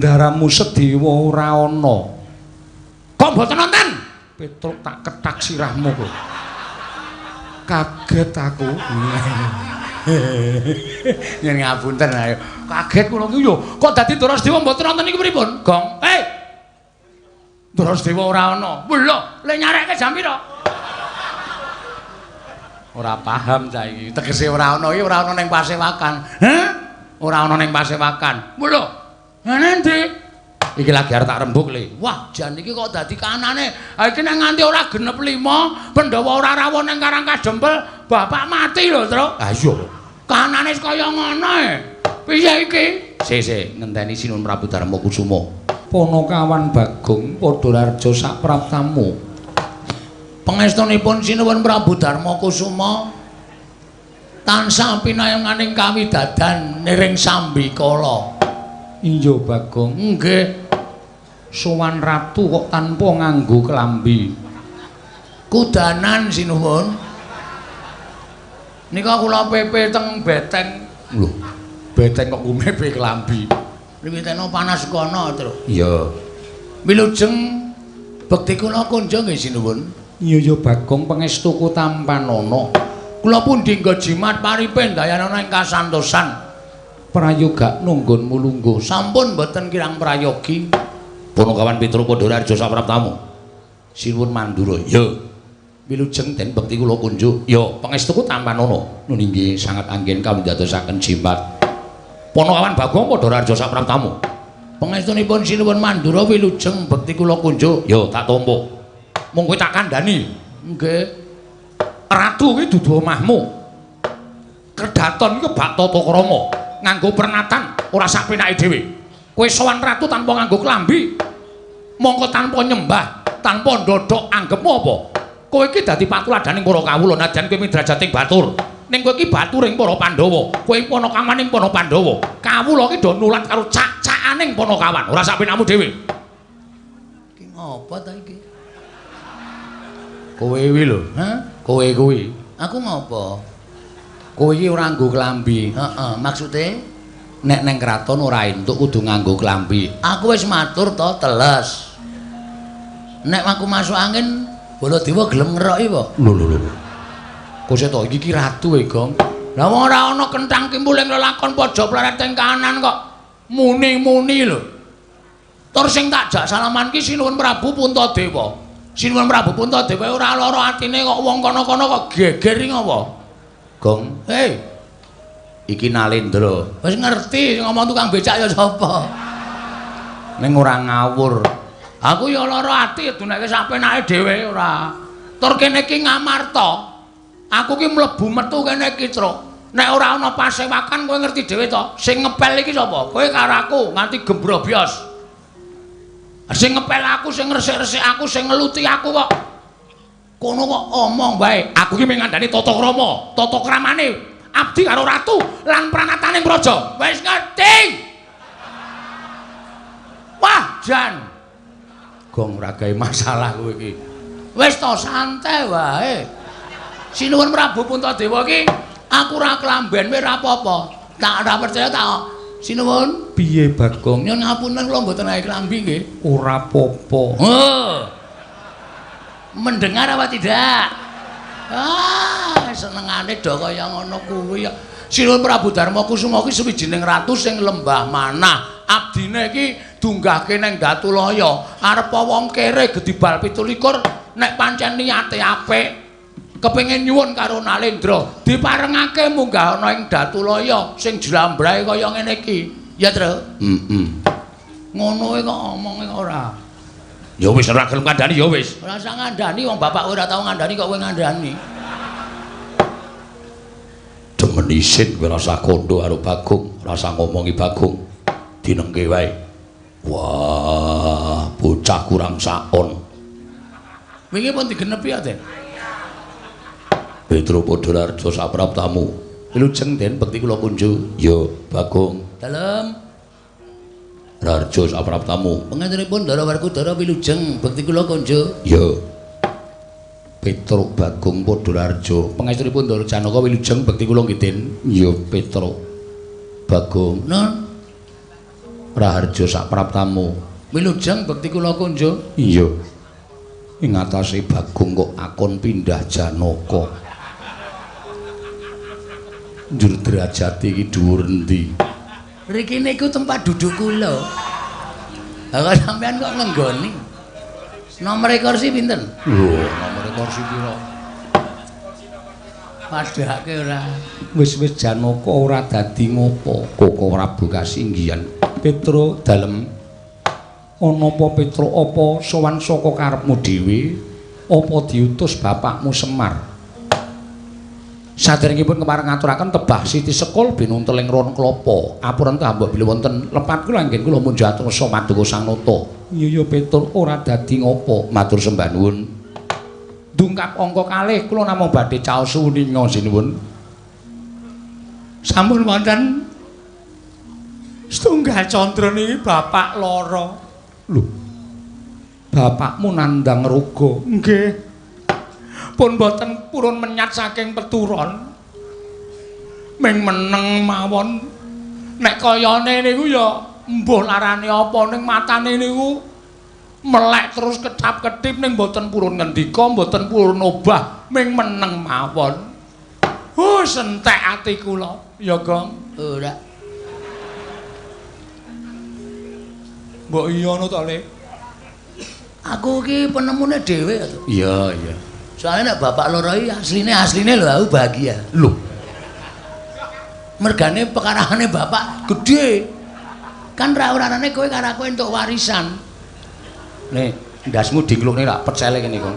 Ndaramu Sedewa ora ana. Kok mboten nonton? Petruk tak kethak sirahmu kok. Kaget aku. Yen ngapunten ayo. Kaget kula ki yo. Kok dadi Ndara Sedewa mboten nonton niku pripun? Gong. Hei. Ndara Sedewa ora ana. Lho, le nyarekke jam pira? Ora paham cah iki. Tegese ora ana iki ora ana ning pasewakan. Hah? Ora ana ning pasewakan. Lho. Endi? Iki lagi arep tak rembug le. Wah, jan iki kok dadi kanane. Ha iki nek nganti ora genep 5, Pandhawa ora rawuh ning Karang Kadempel, bapak mati lho, Truk. Ha iya. Kanane kaya ngono e. Piye iki? Sik, sik, ngenteni Sinuwun Prabu Darma Kusuma. Panakawan Bagong Padha Raja sapraptamu. Pangestunipun Sinuwun Prabu Darma Kusuma tansah pinayunganing kawidadan niring sambikala. Iya Bagong, nggih. Sowan ratu kok tanpa nganggo klambi. Kudanan sinuwun. Nika kula pepe teng beteng. Lho, beteng kok kumepe klambi. Wiwitena panas kono, Truk. Iya. Wilujeng bekti kula kunjung nggih sinuwun. Iya ya Bagong, pangestuku tampanana. Kula pundi nggo jimat paripe ndayanana ing kasantosan. Prayoga nunggonmu lungguh. Sampun mboten kirang prayogi. Punakawan Petruk Pandharaja sapraptamu. Sinuwun Mandura. Ya. Wilujeng den bekti kula kunjuk. Ya, pangestuku tampanana. Nun inggih sangat anggen kawindadosaken jimat. Punakawan Bagong Pandharaja sapraptamu. Pangestunipun Sinuwun Mandura wilujeng bekti kula kunjuk. Ya, tak tampa. Mung kowe tak kandhani. Nggih. Ratu kuwi dudu omahmu. Kedaton iki bak tata krama. Nganggo pernatan ora sak penake dhewe. Kowe sowan ratu tanpa nganggo klambi, mongko tanpa nyembah, tanpa ndodhok anggepmu apa? Kowe iki dadi patuladaning para kawula najan kowe midrajating batur. Ning kowe iki baturing para Pandhawa, kowe panakawaning para Pandhawa. Kawula iki do nulat karo cak-cakaning panakawan, ora sak penakmu dhewe. Iki ngopo ta iki? Kowe kuwi lho, ha? Kowe kuwi. Aku ngopo? Kowe iki ora nganggo klambi. Heeh, maksude nek neng kraton ora entuk kudu nganggo klambi. Aku wis matur to, teles. Nek aku masuk angin, Baladewa gelem ngeroki apa? Lho lho lho. Kok to iki ki ratu e, Gong. Lah wong ora ana kenthang kimpul ing lelakon pojok pleret ing kanan kok muni-muni lho. Tur sing tak jak salaman ki Sinuwun Prabu Puntadewa. Sinuwun Prabu Puntadewa ora lara atine kok wong kono-kono kok geger iki ngopo? Gong, hei. Iki Nalendra. Wis ngerti sing ngomong tukang becak ya sapa. Ning ora ngawur. Aku ya lara ati duneke sak penake dhewe ora. Tur kene iki Ngamarta. Aku ki mlebu metu kene iki, Truk. Nek ora ana pasewakan kowe ngerti dhewe to. Sing ngepel iki sapa? Kowe karo aku nganti gembrobyos. Sing ngepel aku, sing ngresik-resik aku, sing ngeluti aku kok. Kono kok omong wae. Aku ki mung ngandani tata krama, tata kramane abdi karo ratu lan pranataning praja. Wis ngerti. Wah, jan. Gong ora gawe masalah kowe iki. Wis to santai wae. Sinuwun Prabu Puntadewa iki aku ora klamben wae ora apa-apa. Tak ora percaya tak. Sinuwun, piye Bagong? Nyuwun ngapunten kula mboten gawe klambi nggih. Ora apa-apa. Heh. Mendengar apa tidak? Ah, senengane do kaya ngono kuwi ya. Sinuwun Prabu Darma Kusuma ki suwijining ratu sing lembah manah. Abdine iki dunggahke ning Datulaya. Arep wong kere gedibal 27 nek pancen niate apik, kepengin nyuwun karo Nalendra, diparengake munggah ana ing Datulaya sing jlambrahe kaya ngene iki. Ya, Tru? Heeh. Ngono kok omonge ora. Ya wis ora gelem kandhani ya wis. Ora usah ngandani wong bapak ora tau ngandani kok kowe ngandani. Demen isin kowe rasa kondo karo Bagong, rasa ngomongi Bagong. Dinengke wae. Wah, bocah kurang saon. Wingi pun digenepi ya, Den. Petro Padha sapraptamu. Wilujeng Den bekti kula kunjuk. Ya, Bagong. Dalem. Rarjo sapraptamu. Pangantenipun Ndara Werkudara wilujeng bekti kula kunjuk. Ya. Petruk Bagong Padha. Pangestunipun Ndara Janaka wilujeng bekti kula nggih Den. Ya, Petruk. Bagong. Nun. Raharja sak praptamu. Wilujeng bekti kula kunjung. Iya. Ing atase Bagong kok akon pindah Janaka. Njur derajate iki dhuwur endi? Riki niku tempat duduk kula. Lah kok sampean kok ngenggoni? Nomor kursi pinten? Lho, nomor kursi pira? Padhake ora. Wis-wis Janaka ora dadi ngopo. Koko Prabu kasinggihan. Petro dalem ana apa Petro apa sowan saka karepmu dhewe apa diutus bapakmu Semar? Saderengipun kepareng ngaturaken tebah Siti Sekul binunteling ron klapa. Apuran mbok bilih wonten lepat kula anggen kula munjat rasa maduka Sang Nata. Iya ya Petro ora dadi ngopo. Matur sembah nuwun. Dungkap angka kalih kula namung badhe caos uninga sinuwun. Sampun wonten setunggal candra niki bapak lara. Lho. Bapakmu nandhang roga. Nggih. Pun boten purun menyat saking peturon. Ming meneng mawon. Nek kayane niku ya mbuh larane apa ning matane niku melek terus ketap-ketip ning boten purun ngendika, mboten purun obah, ming meneng mawon. Huh, sentek ati kula. Ya, Gong. Ora. Mbok iya ngono to, Le? Aku iki penemune dhewe to. Iya, iya. Soalnya nek bapak loro iki asline lho aku bahagia. Lho. Mergane pekarane bapak gedhe. Kan ra urarane kowe karo aku entuk warisan. Nih, ndasmu dingklukne lak pecele kene kok.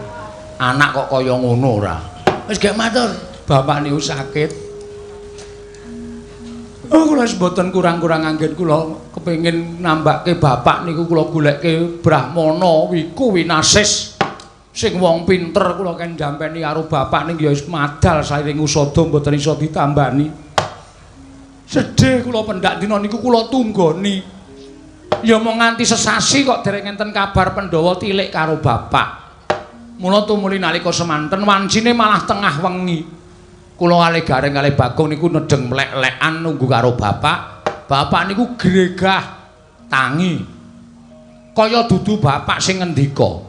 Anak kok kaya ngono ora. Wis gek matur, bapak niku sakit. Oh, kula wis mboten kurang-kurang anggen kula kepengin nambake bapak niku kula goleke Brahmana Wiku Winasis. Sing wong pinter kula ken jampeni karo bapak ning ya wis madal sairing usada mboten iso ditambani. Sedih kula pendak dina niku kula tunggoni. Ya mung nganti sesasi kok dereng enten kabar Pandhawa tilik karo bapak. Mula tumuli nalika semanten wancine malah tengah wengi. Kula kalih Gareng kalih Bagong niku nedheng mlek-lekan nunggu karo bapak. Bapak niku gregah tangi. Kaya dudu bapak sing ngendika.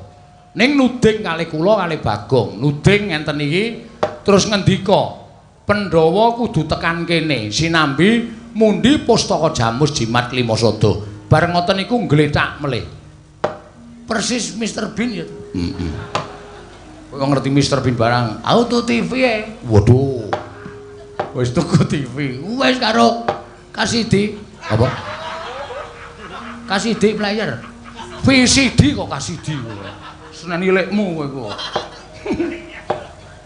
Ning nuding kalih kula kalih Bagong, nuding ngenten iki terus ngendika, Pandhawa kudu tekan kene sinambi mundi pustaka Jamus Jimat Klimasada. Bareng ngoten niku nglethak melih. Persis Mr Bean ya. Heeh. Kowe ngerti Mr Bean barang. Auto TV e. Waduh. Wis tuku TV. Wis karo KCD. Apa? KCD player. VCD kok KCD. Seneni lekmu kowe iku.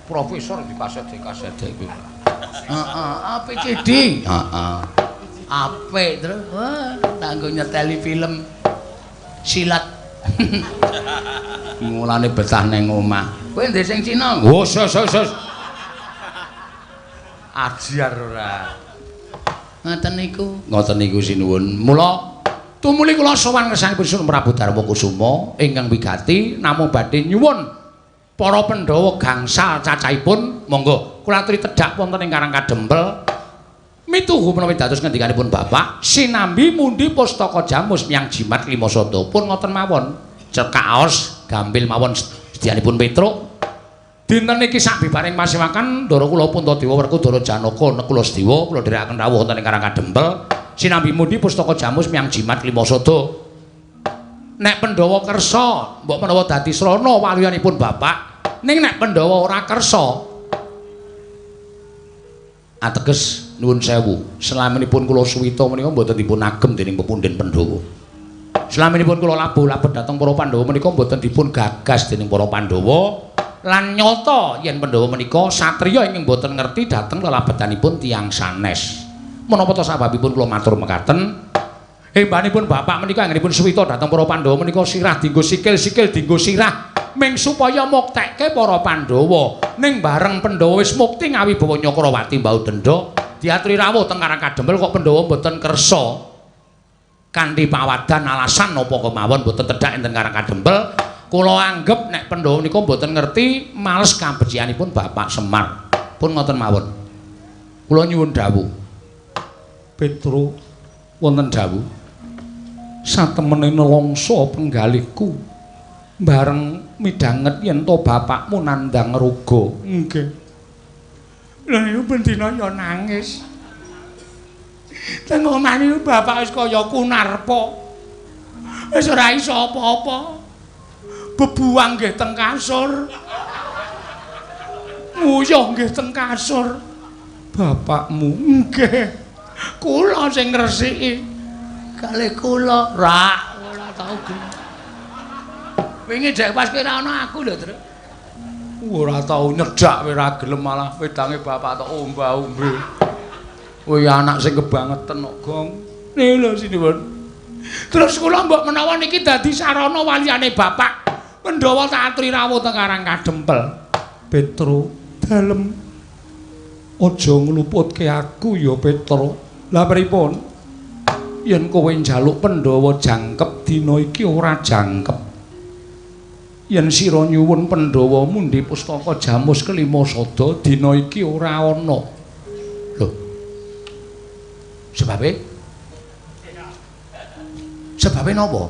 Profesor di kaset iki. Heeh, APCD. Heeh. Apik terus. Wah, tak nggo nyeteli film silat. Mulane betah nang omah. Kowe ndek sing Cina? Oh, sos. Ajar ora. Ngoten niku. Ngoten niku sinuwun. Mula tumuli kula sowan ngersanipun Sunan Prabu Darma Kusuma ingkang wigati namung badhe nyuwun para Pandhawa gangsal cacahipun monggo kula aturi tedhak wonten ing Karang Kadempel mituhu menawi dados ngendikanipun bapak sinambi mundi pustaka Jamus miyang Jimat Klimasada pun ngoten mawon cekaos gampil mawon sedyanipun Petruk dinten iki sabibaring pasewakan ndara kula Puntadewa Werkudara Janaka Nekula Sedewa kula dherekaken rawuh wonten ing Karang Kadempel sinambi mundi pustaka Jamus miyang Jimat Klimasada. Nek Pandhawa kersa mbok menawa dadi srana waluyanipun bapak, ning nek Pandhawa ora kersa ateges nuwun sewu selaminipun kula suwita menika mboten dipun agem dening pepundhen Pandhawa. Selaminipun kula labuh-labuh dhateng para Pandhawa menika mboten dipun gagas dening para Pandhawa lan nyata yen Pandhawa menika satriya ingkang mboten ngerti dhateng lelabetanipun tiyang sanes. Menapa ta sababipun kula matur mekaten? Hembanipun bapak menika anggenipun suwita dhateng para Pandhawa menika sirah dienggo sikil, sikil dienggo sirah ming supaya muktekke para Pandhawa. Ning bareng Pandhawa wis mukti ngawibawa Nyakrawati mbau denda, diaturi rawuh teng Karang Kadempel kok Pandhawa mboten kersa. Kanthi pawadan alasan napa kemawon mboten tedhak enten Karang Kadempel, kula anggep nek Pandhawa menika mboten ngerti males kabecikanipun Bapak Semar. Pun ngoten mawon. Kula nyuwun dawuh. Petro wonten dawuh. Satemene nelongso penggalihku bareng midhanget yen to bapakmu nandhang roga. Nggih. Lha niku bendina ya nangis. Teng omah niku bapak wis kaya kunarpa. Wis ora iso apa-apa. Bebuang nggih teng kasur. Nguyuh nggih teng kasur. Bapakmu nggih. Kula sing ngresiki. Kalih kula rak ora tau gelem. Wingi dek pas kowe ora ana aku lho, Truk. Ora tau nyedak kowe ora gelem malah wedange bapak tok omba-ombe. Kowe anak sing kebangeten kok, Gong. Niku lho sinuwun. Terus kula mbok menawa niki dadi sarana waliyane bapak. Pandhawa tak aturi rawuh teng Karang Kadempel. Petro, dalem aja ngluputke aku ya, Petro. Lah pripun? Yen kowe njaluk Pandhawa jangkep dina iki ora jangkep. Yen sira nyuwun Pandhawa mundhi pustaka Jamus kelima sada dina iki ora ana. Lho. Sebabe? Sebabe napa?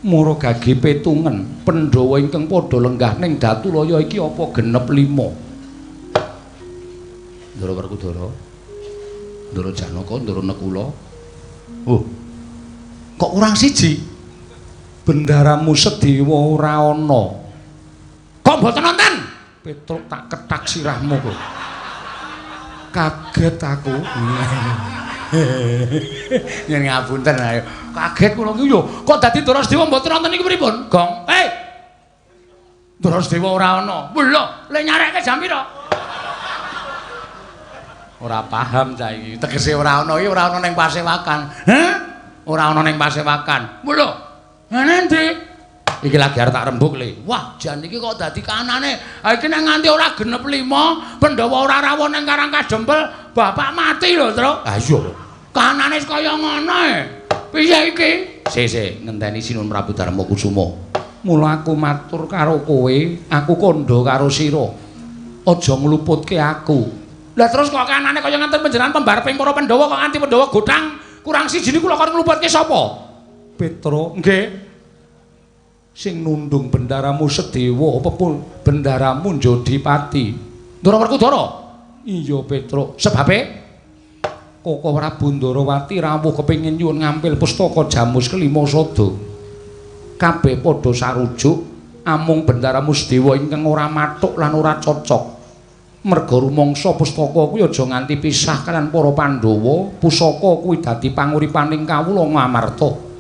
Mara gage petungen Pandhawa ingkang padha lenggah ning Datulaya iki apa genep 5. Ndara Werkudara, Ndara Janaka, Ndara Nekula. Oh. Kok kurang siji? Bendaramu Sedewa ora ana. Kok mboten nonton? Petruk tak kethak sirahmu kok. Kaget aku. Yen ngapunten ayo. Kaget kula iki yo. Kok dadi Ndara Sedewa mboten nonton iki pripun? Gong. Hei. Ndara Sedewa ora ana. Lho, le nyarekke jam pira? Ora paham cah iki. Tegese ora ana iki ora ana ning pasewakan. Heh? Ora ana ning pasewakan. Lho. Ngene ndi? Iki lagi arep tak rembug le. Wah, jan iki kok dadi kanane. Ha iki nek nganti ora genep 5, Pandhawa ora rawuh ning Karang Kadempel, bapak mati lho, Truk. Ha iya. Kanane kaya ngono e. Piye iki? Sik, ngenteni Sinuwun Prabu Darma Kusuma. Mula aku matur karo kowe, aku kandha karo sira. Aja ngluputke aku. Lah terus kok kanane kaya ngenten panjenengan pembareping para Pandhawa kok nganti Pandhawa gothang kurang siji niku lho kon ngluputke sapa? Petro, nggih. Sing nundung bendaramu Sedewa apa pun bendaramu Njodipati. Ndara Werkudara? Iya, Petro. Sebabe? Koko Prabu Ndarawati rawuh kepengin nyuwun ngampil pustaka Jamus kelima sada. Kabeh padha sarujuk amung bendaramu Sedewa ingkang ora mathuk lan ora cocok. Merga rumangsa pustaka kuwi aja nganti pisah kalian para Pandhawa, pusaka kuwi dadi panguripaning kawula Ngamarta.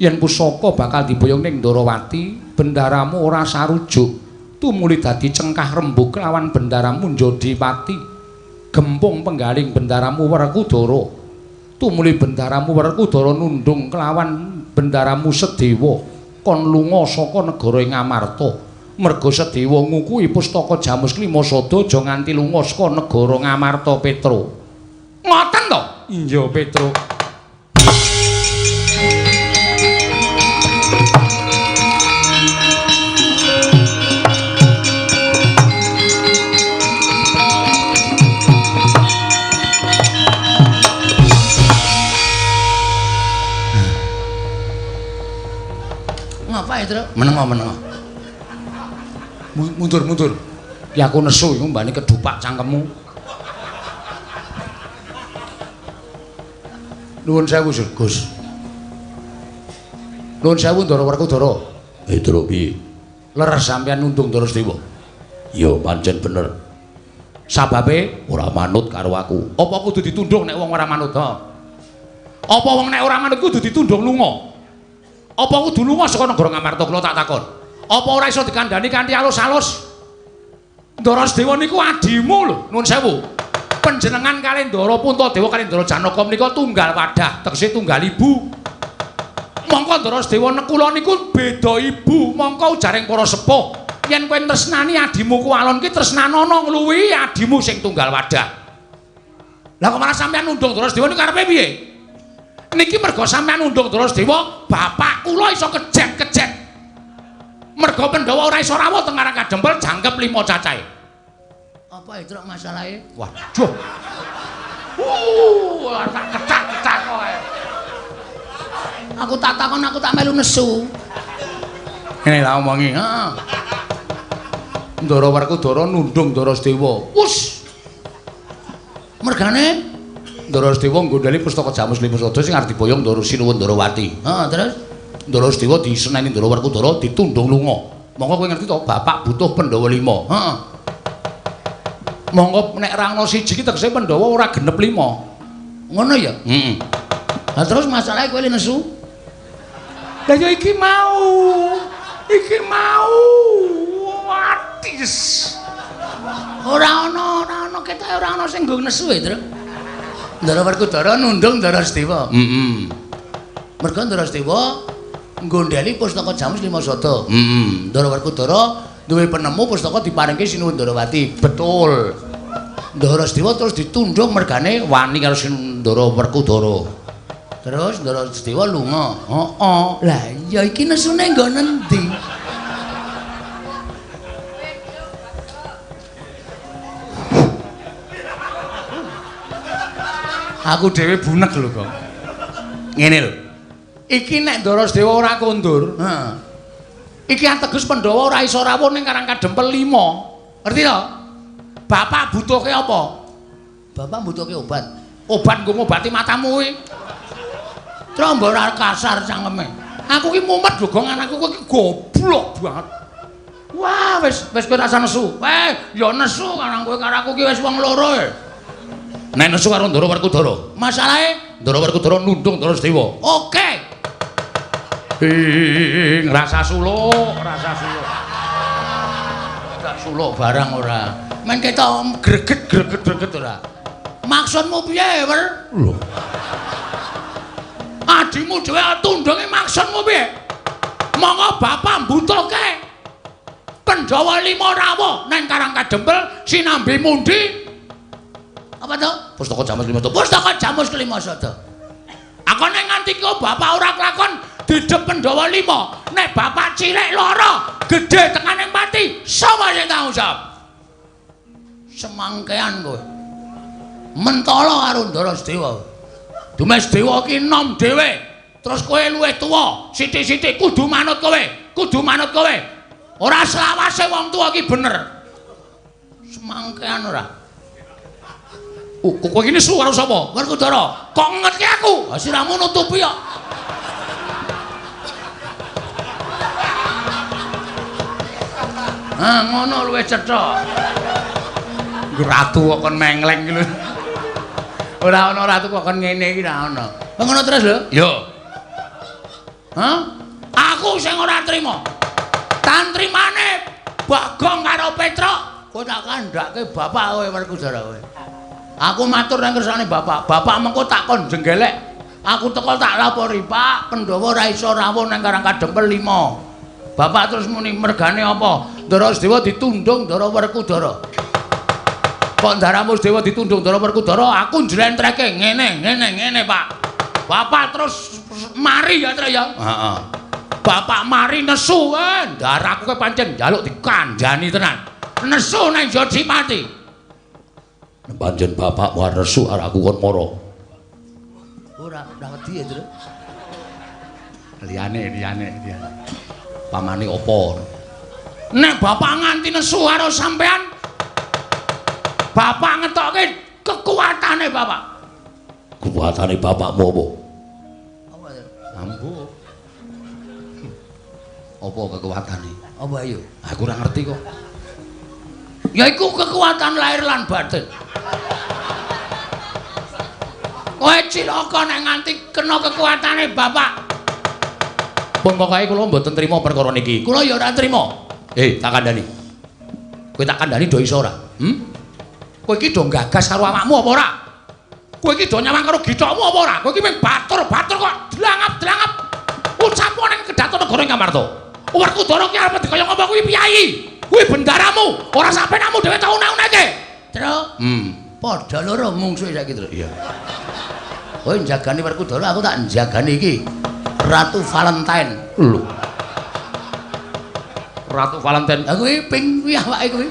Yen pusaka bakal diboyong ning Ndarawati, bendaramu ora sarujuk, tumuli dadi cengkah rembug lawan bendaramu Njodipati. Gempung penggaling bendaramu Werkudara, tumuli bendaramu Werkudara nundung kelawan bendaramu Sedewa, kon lunga saka negara Ngamarta. Merga Sedewa ngukuhi pustaka Jamus kelima sada aja nganti lunga saka negara Ngamarta, Petro. Ngoten to? Iya, Petro. Ngapa ya, Truk? Menengo. Mundur. Ki aku nesu iku mbane kedupak cangkemmu. Nuwun sewu, Gus. Nuwun sewu Ndara Werkudara. Truk piye? Leres sampeyan nundung Ndara Sedewa. Ya pancen bener. Sababe ora manut karo aku. Apa kudu ditundung nek wong ora manut, ha? Apa wong nek ora manut kudu ditundung lunga? Apa kudu lunga saka negara Ngamarta kula tak takon? Apa ora iso dikandhani kanthi alus-alus? Ndara Sedewa niku adimu lho, nuwun sewu. Panjenengan kalih Ndara Puntadewa kalih Ndara Janaka menika tunggal wadah, tegese tunggal ibu. Mongko Ndara Sedewa Nekula niku beda ibu, mongko ujaring para sepuh. Yen kowe tresnani adimu kuwalon ki tresnanono ngluwihi adimu sing tunggal wadah. Lah kok malah sampeyan nundung Ndara Sedewa niku karepe piye? Niki merga sampeyan nundung Ndara Sedewa, bapak kula iso kejet-kejet. Merga Pandhawa ora iso rawuh teng Karang Kadempel jangkep 5 cacahe. Apa itu masalahe? Waduh. Tak ketak-ketak kowe. Aku tak takon aku tak melu nesu. Ngene tak omongi, heeh. Ndara Werkudara nundung Ndara Sedewa. Wus. Mergane Ndara Sedewa nggondheli pustaka Jamus Lima Sada sing arep diboyong Ndara Sinuwun Ndarawati. Heeh, terus Ndara Sedewa diseneni Ndara Werkudara ditundung lunga. Monggo kowe ngerti to, bapak butuh Pandhawa 5. Heeh. Monggo nek ra ana siji ki tegese Pandhawa ora genep 5. Ngono ya? Heeh. Lah terus masalahe kowe nesu? Lah ya iki mau. Iki mau. Watis. Ora ana ketoke ora ana sing nggo nesu e, Tru. Ndara Werkudara nundung Ndara Sedewa. Heeh. Merga Ndara Sedewa nggondheli pustaka Jamus Lima Sada. Heeh. Ndara Werkudara duwe penemu pustaka diparingke Sinuwun Ndarawati. Betul. Ndara Sedewa terus ditundung mergane wani karo Ndara Werkudara. Terus Ndara Sedewa lunga. Heeh. Lah iya iki nesune nggo nendi? Aku dhewe bunek lho kok. Ngene lho. Iki nek Ndara Sedewa ora kondur, heeh. Iki ateges Pandhawa ora iso rawuh ning Karang Kadempel 5. Ngerti to? Bapak butuhke apa? Bapak butuhke obat. Obat nggo ngobati matamu kuwi. Trombo ora kasar cangkeme. Aku ki mumet lho, Gong, anakku kowe ki goblok banget. Wah, wis wis kowe rasa nesu. Ya nesu karang kowe karo aku ki wis wong loro e. Nek nesu karo Ndara Werkudara. Masalahe Ndara Werkudara nundung Ndara Sedewa. Oke. Ing rasa suluk, rasa suluk. Gak suluk barang ora. Men ketok greget greget greget ora. Maksudmu piye, Wer? Lho. Adimu dhewe tundunge maksudmu piye? Monggo bapak mbutuhke Pandhawa 5 rawuh nang Karang Kadempel sinambi mundi. Apa to? Pustaka Jamus Lima Sada. Pustaka Jamus Kelima Sada. Akone nganti kok bapak ora kelakon didep Pandhawa 5. Nek bapak cilik lara, gedhe tekane pati, sapa sing tanggung jawab? Semangkean kowe. Mentala karo Ndara Sedewa. Dumes Dewa ki enom dhewe. Terus kowe luwih tuwa, sithik-sithik kudu manut kowe, kudu manut kowe. Ora selawase wong tuwa ki bener. Semangkean ora. Kowe iki nesu karo sapa? Werkudara. Kok ngetke aku? Ha siramu nutupi kok. Ah ngono luwih cetha. Ratu kok kon mengleng iki lho. Ora ana ratu kok kon ngene iki ora ana. Ngono terus lho? Yo. Hah? Aku sing ora trima. Tantrimane Bagong karo Petruk, kowe tak kandhake bapak kowe Werkudara kowe. Aku matur nang kersane bapak. Bapak mengko tak kon jenggelek. Aku teko tak lapori, Pak, Pandhawa ora iso rawuh nang Karang Kadempel 5. Bapak terus muni mergane apa? Ndara Sedewa ditundung Ndara Werkudara. Kok Ndaramu Sedewa ditundung Ndara Werkudara, aku njlentreke ngene, ngene, ngene, Pak. Bapak terus mari ya, Tru ya. Heeh. Bapak mari nesu, ndaraku kowe pancen njaluk dikandhani tenan. Nesu nang Jodipati. Pancen bapakmu nesu karo aku kon mara. Ora, ora wedi ya, Tru. Liyane, liyane, liyane. Pamane apa? Nek bapak nganti nesu karo sampean, bapak ngetokke kekuatane bapak. Kekuatane bapakmu apa? Apa ya? Ambu. Apa kekuatane? Apa ayo? Aku ora ngerti kok. Ya iku kekuatan lahir lan batin. Kowe cilaka nek nganti kena kekuatane bapak. Pun pokoke kula mboten trima perkara niki. Kula ya ora trima. Tak kandhani. Kowe tak kandhani do iso ora? Hmm? Kowe iki do gagas karo awakmu apa ora? Kowe iki do nyawang karo githokmu apa ora? Kowe iki mung batur-batur kok dlangap-dlangap. Ucapmu ning kedaton negara Ngamarta. Werkudara ki arep dikaya ngapa kuwi piyayi? Kuwi bendaramu, ora sampenamu dhewe tau una-unake. Tru. Padha loro mungsuhe saiki, Tru. Iya. Kowe njagani Werkudara, aku tak njagani iki. Ratu Valentine. Lho. Ratu Valentine. Lah kuwi ping kuwi awake kuwi.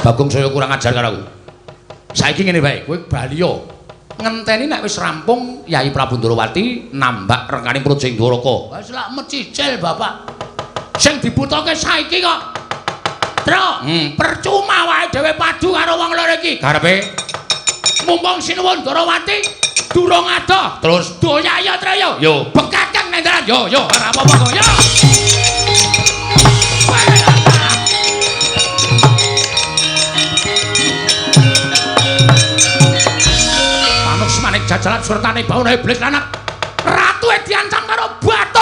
Bagong saya kurang ajar karo aku. Saiki ngene wae, kowe bali yo. Ngenteni nek wis rampung Yai Prabu Ndorowati nambak rengkaning Praja ing Dwaraka. Wis lak mecicil bapak. Sing dibutuhke saiki kok. Truk, percuma wae dhewe padu karo wong loro iki. Karepe mumpung Sinuwun Ndorowati durung adoh, terus doyaya Traya. Yo, bekaken nang dalan. Yo, yo, ora apa-apa kok. Yo. Panus manik jajalan sertane bawana iblis lanang. Ratu diancam karo bathara